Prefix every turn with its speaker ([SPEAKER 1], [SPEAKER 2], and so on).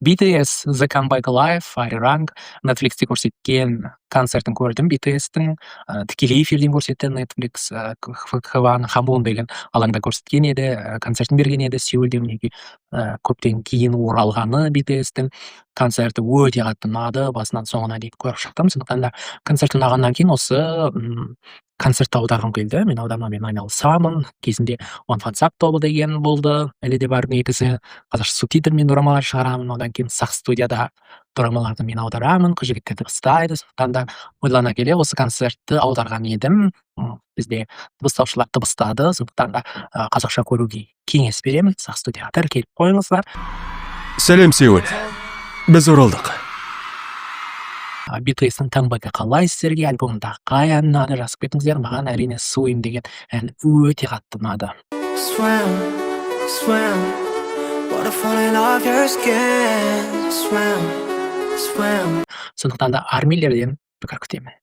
[SPEAKER 1] BTS The Comeback Live Arirang Netflixте көрсеткен концертін көрдім BTS-тің, тікелей эфирден көрсетті Netflix, Хамун деген алаңда көрсеткен еді, концертін берген еді Сеулде. Мінекей, көптен кейін оралғаны. BTS-тің концерті өте қатты ұнады, басынан соңына дейін көріп шықтым. Сондықтан да концерт ұнағаннан кейін осы концертті аударғым келді. Мен аудармамен айналысамын. Кезінде One Fun тобы деген болды, әлі де бар негізі. Қазақша субтитрмен дорамалар шығарамын. Одан кейін Сақ студияда дорамаларды мен аударамын, қыз жігіттер дыбыстайды. Сондықтан да ойлана келе осы концертті аударған едім. Бізде дыбыстаушылар дыбыстады. Сондықтан да қазақша көруге кеңес беремін. Сақ студияға тіркеліп қойыңыздар.
[SPEAKER 2] Сәлем, Сеул! Біз оралдық.
[SPEAKER 1] BTS-тің камбэгі қалай сіздерге? Альбомында қай ән ұнады, жазып кетіңіздер. Маған, әрине, Swim деген ән өте қатты ұнады.
[SPEAKER 3] Swim, swim, water falling off your skin. Swim, swim.
[SPEAKER 1] Сондықтан да армилерден пікір күтемін.